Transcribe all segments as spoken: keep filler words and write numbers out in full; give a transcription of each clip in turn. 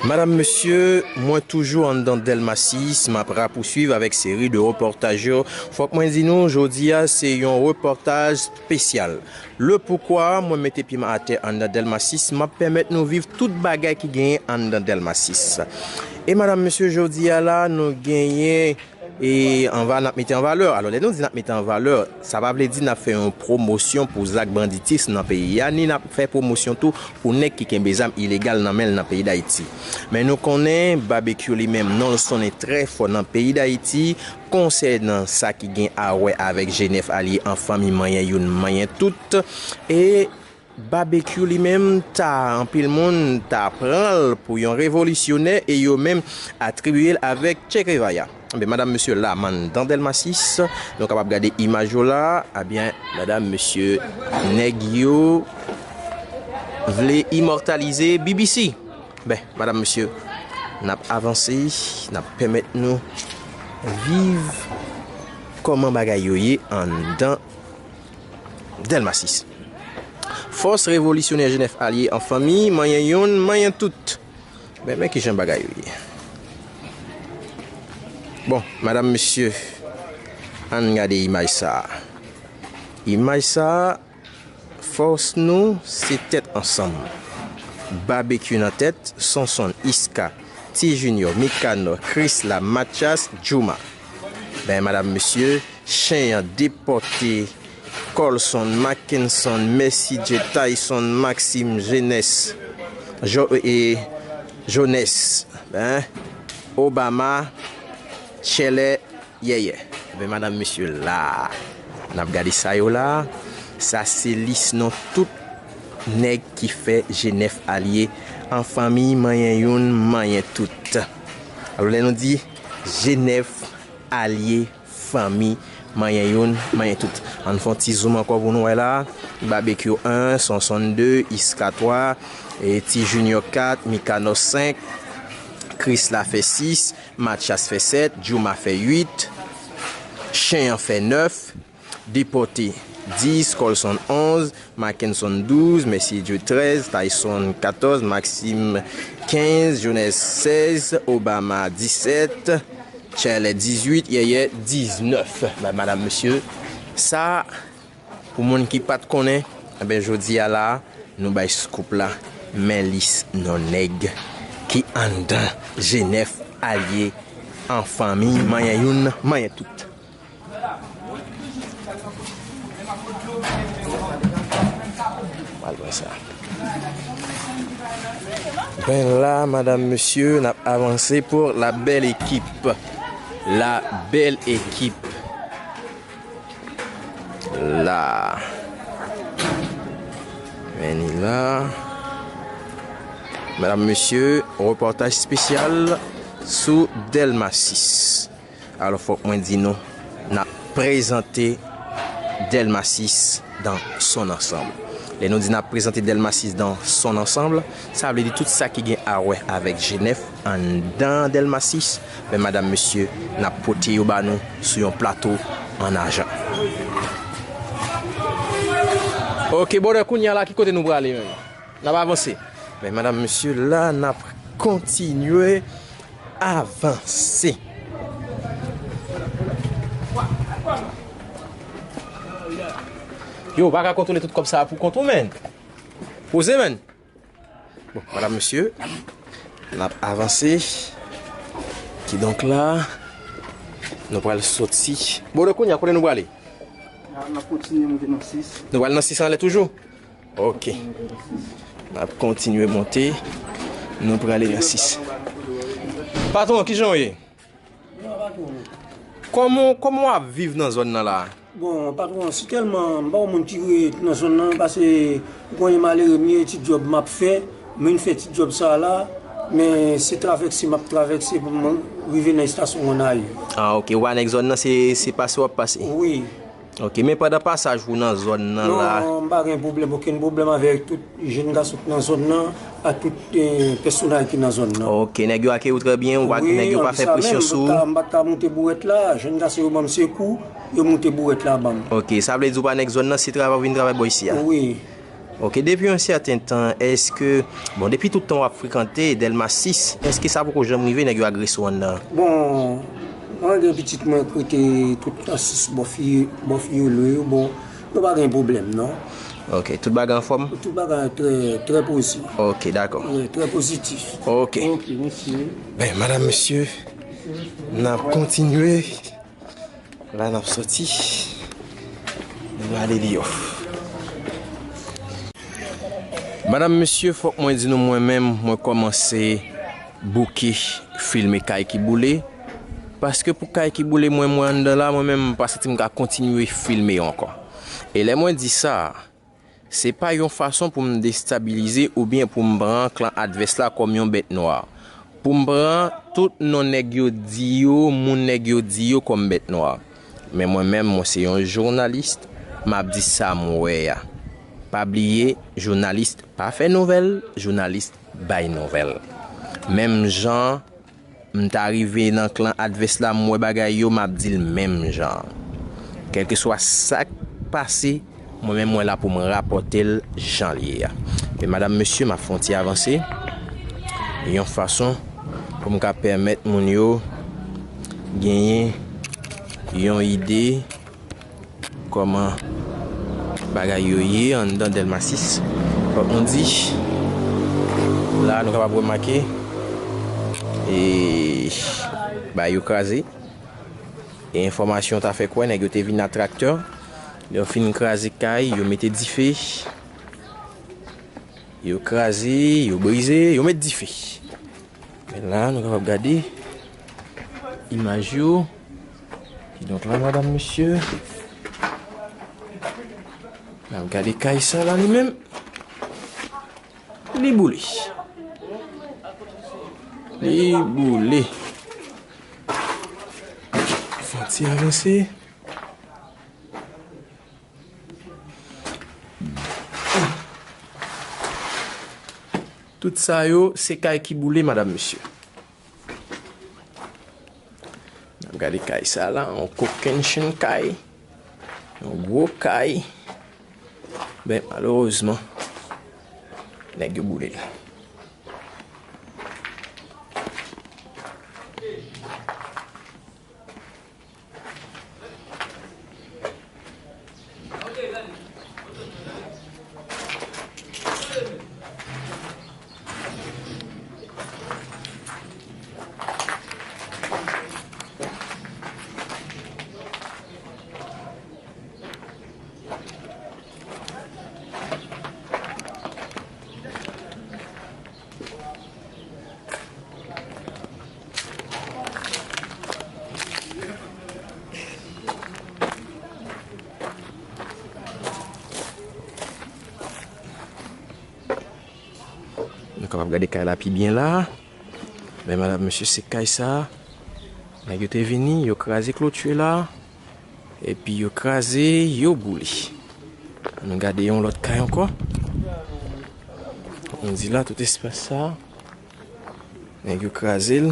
Madam, mesye, mwen toujou anndan Dèlma sis, m ap rapouswiv avèk seri de repòtaj yo. Fòk mwen di nou, jodi a, se yon repòtaj espesyal. Le poukwa mwen mete pye m atè anndan Dèlma sis, m ap pèmèt nou viv tout bagay ki genyen anndan Dèlma sis. E madam, mesye, jodi a la, nou genyen e anva, n ap mete an valè. Alò, lè nou di n ap mete an valè, sa pa vle di n ap fè yon pwomosyon pou zak banditis nan peyi a, ni n ap fè pwomosyon tou pou nèg ki kenbe zam ilegal nan men l nan peyi Dayiti. Men nou konnen Babekyou li menm, non l sonnen trè fò nan peyi Dayiti konsènan sa ki gen a wè avèk G nèf alye an fanmi, manyen youn, manyen tout. E Babekyou li menm, ta anpil moun ta pran l pou yon revolisyonè e yo menm atribiye l avèk Che Guevara. Enben, madam, mesye, la m anndan Dèlma sis, nou kapab gade imaj yo la. Ebyen, madam, mesye, nèg yo vle imòtalize B B C. Ben, madam, mesye, n ap avanse, n ap pèmèt nou viv kòman bagay yo ye anndan Dèlma sis. Fòs revolisyonè G nèf alye an fanmi, manyen youn, manyen tout. Ben, men kijan bagay yo ye. Bon, madam, mesye, ann gade imaj sa a. Imaj sa a, fòs nou, se tèt ansanm. Babekyou nan tèt, Sonson, Iska, Ti Junior, Mikano, Krisla, Mathias, Jouma. Ben, madam, mesye, Chen an depòte Colson, Mackenson, Messidje, Tyson, Maxime, Jeunesse, Jo-, e, Jones, hein, Obama, Tchèlè, Yèyè. Ebyen, madam, mesye, la, n ap gade sa yo la. Sa se lis non tout nèg ki fè G nèf alye an fanmi, manyen youn, manyen tout. Alò, lè nou di G nèf alye, fanmi, manyen youn, manyen tout. Ann fè yon ti zoom ankò pou nou wè la. Babekyou en, Sonson de, Iska twa, e Ti Junior kat, Mikano senk, Krisla fè sis, Mathias fè sèt, Jouma fè uit, Chen an fè nèf, Depòte dis, Colson onz, Mackenson douz, Messidje trèz, Tyson katòz, Maxime kenz, Jones sèz, Obama disèt, Tchèlè dizuit, Yèyè diznèf. Ba, madam, mesye, sa, pou moun ki pa t konnen, enben, jodi a la, nou bay scoop la, men lis non nèg ki anndan G nèf alye an fanmi, manyen youn, manyen tout. Al wè sa. Ben la, madam, mesye, n ap avanse pou la bèl ekip. La bèl ekip. La. Men li la. Madam, mesye, repòtaj espesyal sou Dèlma sis. Alò, fòk mwen di nou, n ap prezante Dèlma sis dans son ensemble. Lè nou di n ap prezante Dèlma sis dans son ensemble, sa vle di tout sa ki gen a wè avèk G nèf anndan Dèlma sis, men madam, mesye, n ap pote yo ba nou sou yon plato an ajan. Ok, brother, kounye a la, ki kote nou prale menm? N ap avanse. Men madam, mesye, la, n ap kontinye avanse. Yo, ou pa ka kontwole tout kòb sa a pou kont ou, menn. Poze, menn. Bon, madam, mesye, n ap avanse. Kidonk la, nou pral soti. Bon, de kounye a, kote nou prale? N ap kontinye monte nan sis. Nou pral nan sis anlè toujou? Ok. N ap kontinye monte. Nou prale nan sis. Patwon, kijan w ye? Kòman, kòman w ap viv nan zòn nan la? Bon, patwon, si tèlman m pa yon moun ki ret nan zòn nan, paske ou konnen malere m ye, ti djòb m ap fè, m vin fè ti djòb sa la, men se travèse m ap travèse pou m rive nan estasyon Gonayiv. Ah, ok, ou pa nèg zòn nan, se, se pase w ap pase? Wi. Ok, men pandan pasaj ou nan zòn nan la? Non, m pa gen pwoblèm, okenn pwoblèm avèk tout jèn gason ki nan zòn nan, ak tout, eh, pèsonaj ki nan zòn nan. Ok, nèg yo akèyi w trè byen, ou pa, wi, nèg yo pa fè presyon sou ou? M pa t ka, m pa t ka monte bourèt la, jèn gason yo ban m sekou, yo monte bourèt la ban m. Ok, sa vle di ou pa nèg zòn nan, se travay ou vin travay bò isi a? Wi. Ok, depi yon sèten tan, èske, bon, depi tout tan w ap frekante Dèlma sis, èske sa poko janm rive nèg yo agrese w anndan an? Bon, mwen gen pitit mwen k rete tout tan sis bò fi, bò fi yo lwe yo, bon, nou pa gen pwoblèm, non. Ok, tout bagay anfòm? Tout bagay trè, trè poze. Ok, dakò. Wi, trè pozitif. Ok. Ok, mèsi. Ben, madanm, mesye, n ap kontinye. La n ap soti. Nou ale deyò. Madanm, mesye, fòk mwen di nou, mwen menm, mwen kòmanse bouke filme kay ki boule. Paske pou kay ki boule, mwen, mwen anndan la, mwen menm, m pa santi m ka kontinye filme yo ankò. E lè mwen di sa, se pa yon fason pou m destabilize oubyen pou m pran klan advès la kòm yon bèt nwa. Pou m pran tout non nèg yo di yo, moun nèg yo di yo kòm bèt nwa. Men mwen menm, mwen se yon jounalis, m ap di sa m wè a. Pa bliye, jounalis pa fè nouvèl, jounalis bay nouvèl. Menm jan m ta rive nan klan advès la, m wè bagay yo, m ap di l menm jan. Kèlkeswa sa k pase, mwen menm mwen la pou m rapòte l jan l ye a. Men madanm, mesye, m ap fè yon ti avanse yon fason pou m ka pèmèt moun yo genyen yon ide kòman bagay yo ye anndan Dèlma sis. Fòk nou di, la nou kapab remake, e, bagay yo kraze. E enfòmasyon ta fè kwè nèg yo te vin ak traktè. Yo fin kraze kay, yo mete dife. Yo kraze, yo brize, yo met dife. Men la, nou kapab gade imaj yo. Kidonk la, madanm, mesye, n ap gade kay sa la li menm. Li boule. Li boule. Fè yon ti avanse. Tout sa yo, se kay ki boule, madanm, mesye. N ap gade kay sa la, yon kokennchenn kay, yon gwo kay. Ben, malerezman, nèg yo boule l. Nou kapab gade kay la pi byen la. Men madanm, mesye, se kay sa. Nèg yo te vini, yo kraze kloti la. Epi yo kraze, yo boule. Ann nou gade yon lòt kay ankò. Ann di la, tout espas sa, nèg yo kraze l,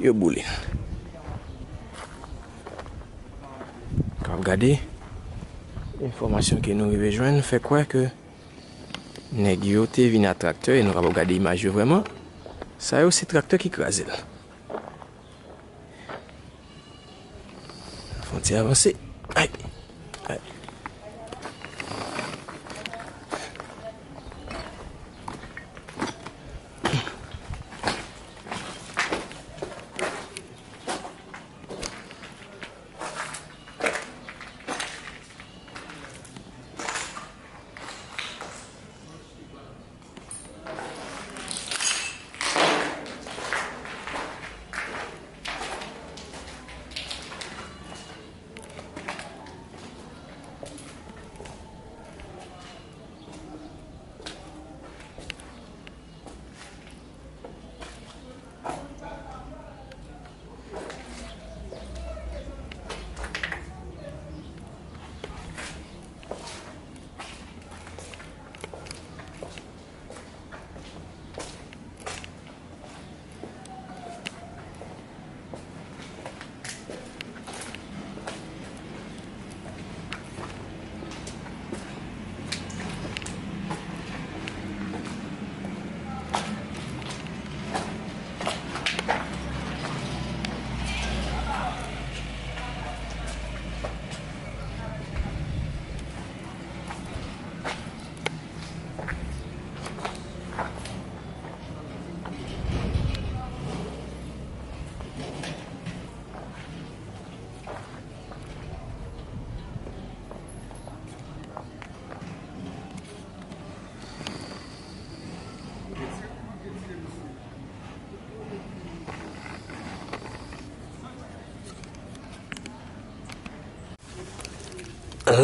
yo boule l. Kapab gade, enfòmasyon ke nou rive jwenn fè kwè ke nèg yo te vin a traktè, e nou kapab gade imaj yo vrèman. Sa yo se traktè ki kraze l. Fè yon ti avanse. Ay. Ay.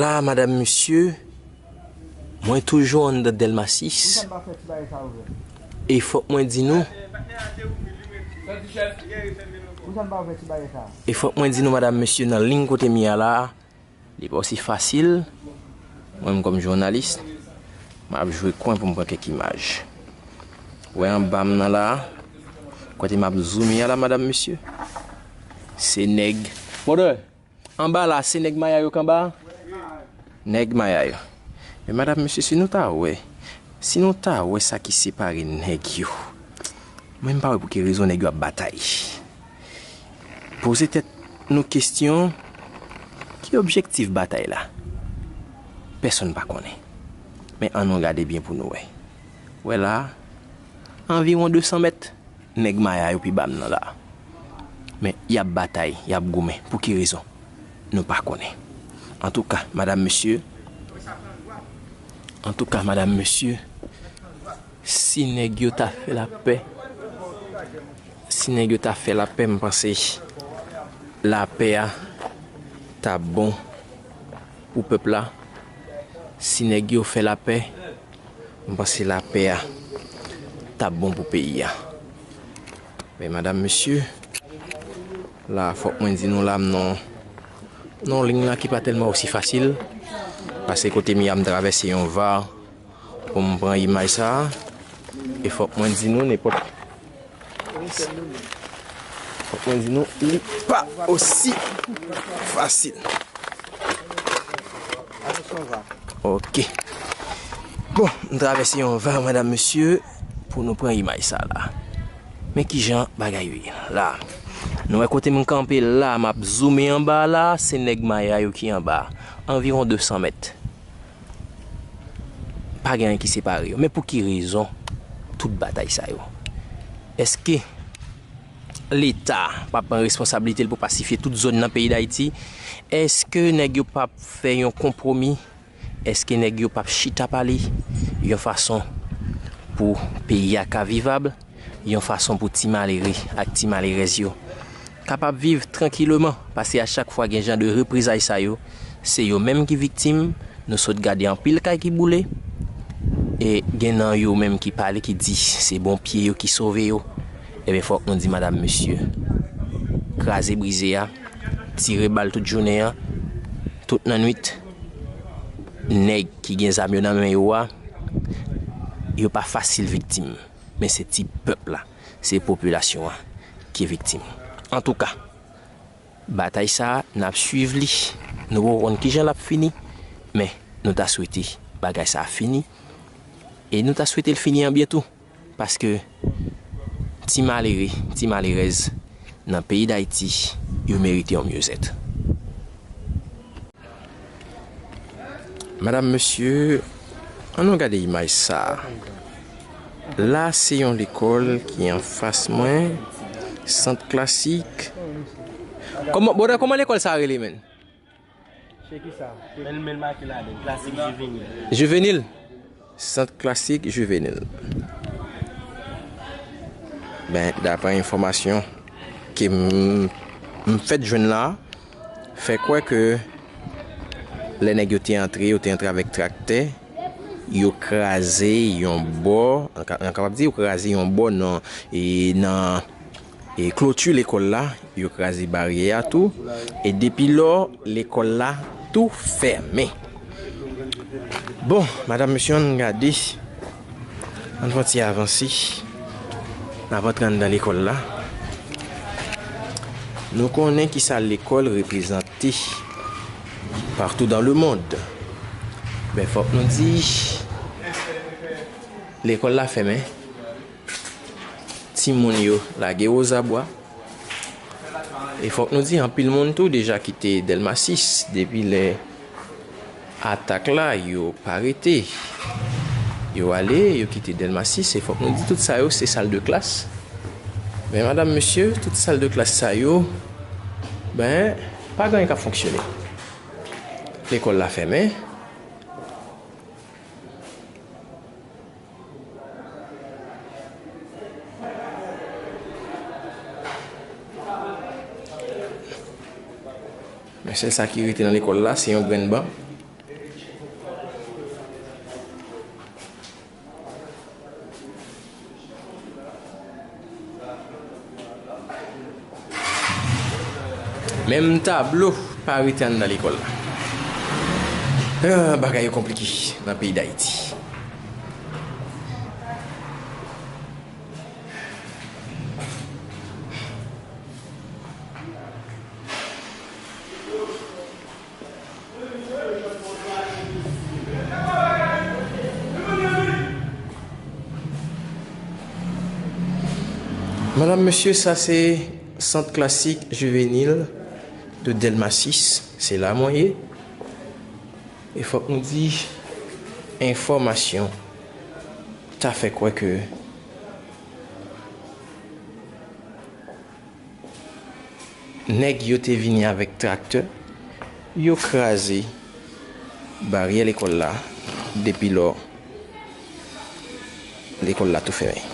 Ah, madanm, mesye, mwen toujou anndan Dèlma sis. E fòk mwen di nou, e fòk mwen di nou, madanm, mesye, nan liy kote m ye a la, li pa osi fasil. Mwen menm kòm jounalis, m ap jwe kwen pou m pran kèk imaj. Wè anba m nan la, kote m ap zoome a la, madanm, mesye, se nèg. Brother, anba la, se nèg Maya yo k anba a? Nèg Maya yo. Men madanm, mesye, si nou ta wè, si nou ta wè sa ki separe nèg yo, mwen m pa wè pou ki rezon nèg yo ap batay. Poze tèt nou kesyon, ki objektif batay la? Pèsonn pa konnen. Men ann nou gade byen pou nou wè. Wè la, anviwon de san mèt, nèg Maya yo pi ba m nan la. Men y ap batay, y ap goumen. Pou ki rezon? Nou pa konnen. Antouka, madanm, mesye, antouka, madanm, mesye, si nèg yo ta fè lapè, si nèg yo ta fè lapè, m panse lapè a t ap bon pou pèp la. Si nèg yo fè lapè, m panse lapè a t ap bon pou peyi a. Men madanm, mesye, la, fòk mwen di nou la, m nan, nan liy la ki pa tèlman osi fasil. Pase kote m ye a, m travèse yon va pou m pran imaj sa a. E fòk mwen di nou, nenpòt, fòk mwen di nou, li pa osi fasil. Ok. Bon, m travèse yon va, madanm, mesye, pou nou pran imaj sa la. Men kijan bagay yo ye la. Nou wè kote m kanpe la, m ap zoome anba la, se nèg Maya yo ki anba. Anviwon de san mèt. Pa gen anyen ki separe yo. Men pou ki rezon tout batay sa yo? Èske Leta p ap pran responsablite l pou pasifye tout zòn nan peyi Dayiti? Èske nèg yo p ap fè yon konpwomi? Èske nèg yo p ap chita pale yon fason pou peyi a ka vivab? Yon fason pou ti malere ak ti malerèz yo kapab viv trankileman, paske a chak fwa gen jan de reprezay sa yo, se yo menm ki viktim. Nou sot gade anpil kay ki boule, e gen nan yo menm ki pale, ki di se bon pye yo ki sove yo. Ebyen, fòk nou di, madanm, mesye, kraze brize a, tire bal tout jounen an, tout nan nwit, nèg ki gen zam yo nan men yo a, yo pa fasil viktim. Men se ti pèp la, se popilasyon an ki viktim. Antouka, batay sa a, n ap swiv li. Nou poko konn kijan l ap fini, men nou ta swete bagay sa a fini. E nou ta swete l fini an byen tou. Paske ti malere, ti malerèz nan peyi Dayiti, yo merite yon myezèt. Madanm, mesye, ann nou gade imaj sa a. La, se yon lekòl ki anfas mwen, Sant Klasik. Kòman, brother, kòman lekòl sa a rele, menn? Se ki sa? Men, men l make ladan, klasik jivenil. Jivenil? Sant Klasik Jivenil. Ben, daprè enfòmasyon ke m, m fèt jwenn la, fè kwè ke lè nèg yo te antre, yo te antre avèk traktè, yo kraze yon bò, an ka-, an kapab di yo kraze yon bò nan, e nan, e kloti lekòl la, yo kraze baryè a tou, e depi lò, lekòl la tou fèmen. Bon, madanm, mesye, ann gade. Ann fè yon ti avanse. N ap antre anndan lekòl la. Nou konnen kisa lekòl reprezante partou dans le monde. Ben, fòk nou di, lekòl la fèmen. Timoun yo lage wozabwa. E fòk nou di, anpil moun tou deja kite Dèlma sis depi lè atak la, yo pa rete. Yo ale, yo kite Dèlma sis, e fòk nou di tout sa yo se sal de klas. Men madanm, mesye, tout sal de klas sa yo, ben, pa gen anyen k ap fonksyone. Lekòl la fèmen. Men sèl sa ki rete nan lekòl la, se yon grenn ban. Menm tablo pa rete anndan lekòl la. Ah, bagay yo konplike nan peyi Dayiti. Madam, mesye, sa se Sant Klasik Jivenil de Dèlma sis. Se la mwen ye. E fòk nou di, enfòmasyon ta fè kwè ke nèg yo te vini avèk traktè, yo kraze baryè lekòl la, depi lò lekòl la tou fèmen.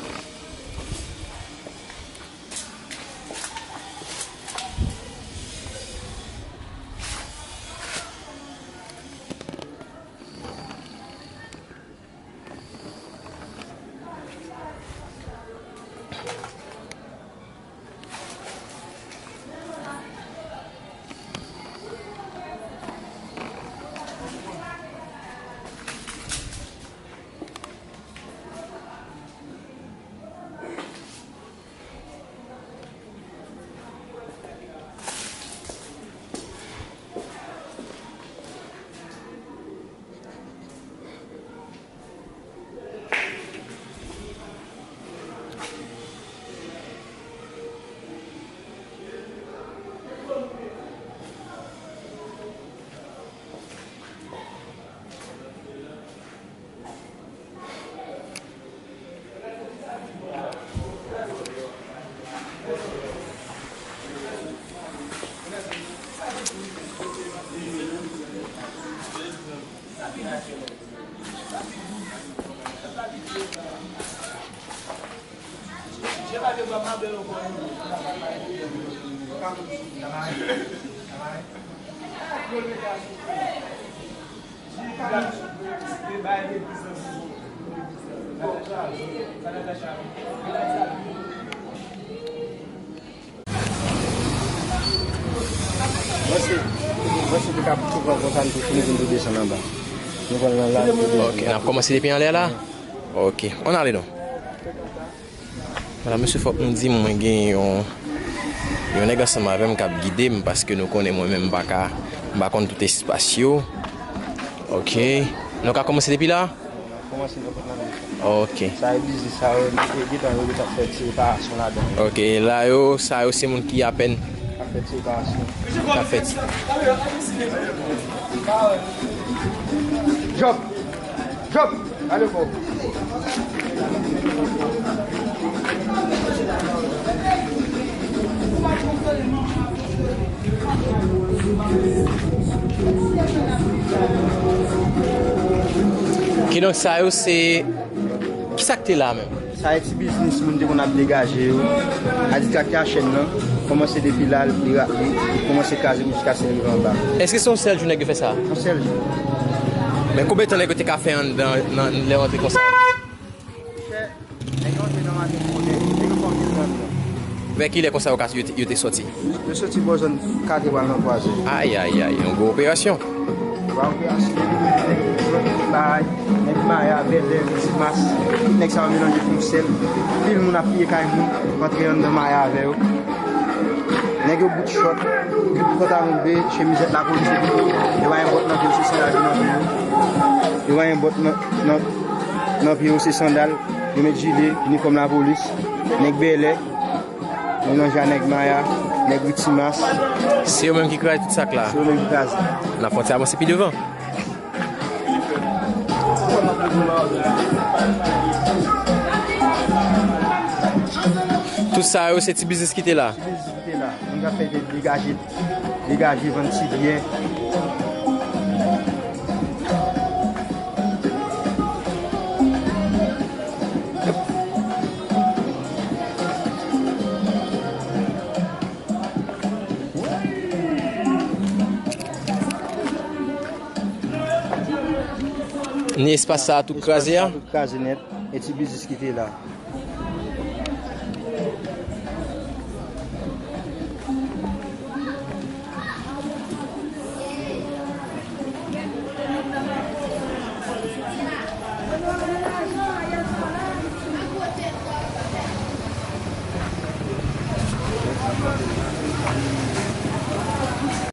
Mwen se, mwen se te ka tou pran konsa, nou tou fini, nou tou desann anba. Nou pran nan la. Ok, n ap kòmanse depi anlè la? Ok, on ale non. Ala, mesye, fòk nou di mwen gen yon, yon nèg ansanm avè m k ap gide m, paske nou konnen mwen menm m pa ka, m pa konn tout espas yo. Ok, nou ka kòmanse depi la? Kòmanse nan pòt la menm. Ok. Sa e biznis sa yo, e gentan yo, yo t ap fè ti reparasyon ladan yo. Ok, la yo, sa yo se moun ki apèn. Ap fè ti reparasyon. K ap fè ti. Jòb! Jòb! Ale fò. Kidonk, sa yo se, kisa k te la menm? Sa e ti biznis moun te konn ap degaje yo. Adistraktè a chèn nan, kòmanse depi la, li, li, li kòmanse kraze jiskaske li rive anba. Èske se yon sèl jou nèg yo fè sa? Yon sèl jou. Men konbyen tan nèg yo te ka fè anndan, nan, lè yo antre konsa? Chè, nèg yo antre nan maten konnen, nèg yo fè anpil nan anndan. Vè kilè konsa yo ka, yo te, yo te sòti? Yo soti bò zòn Katye pral nan twa zè. Ayayay, yon gwo operasyon. Gwo operasyon, nèg yo mete nèg yo flòt, tout bagay, nèg Maya, Bèlè, Ti Mas, tout nèg sa yo melanje fè yon sèl. Pil moun ap piye kay moun, antre anndan Maya avè yo. Nèg yo bout chòt, bout pantalon bleu, chemizèt lapolis epi yo pa gen bòt nan pye yo, se sandal yo nan pye yo. Yo pa gen bòt nan, nan, nan pye yo, se sandal, yo met jile, inifòm lapolis, nèg Bèlè, melanje a nèg Maya, nèg Ti Mas. Se yo menm ki kraze tout sa k la. Se yo menm ki kraze. N ap fè yon ti avanse pi devan. Tout sa yo, se ti biznis ki te la. Ti biznis ki te la. Moun k ap fè te degaje, degaje vann ti biyè. Ni espas sa a tout kraze a? Tout kraze nèt, e ti biznis ki te la.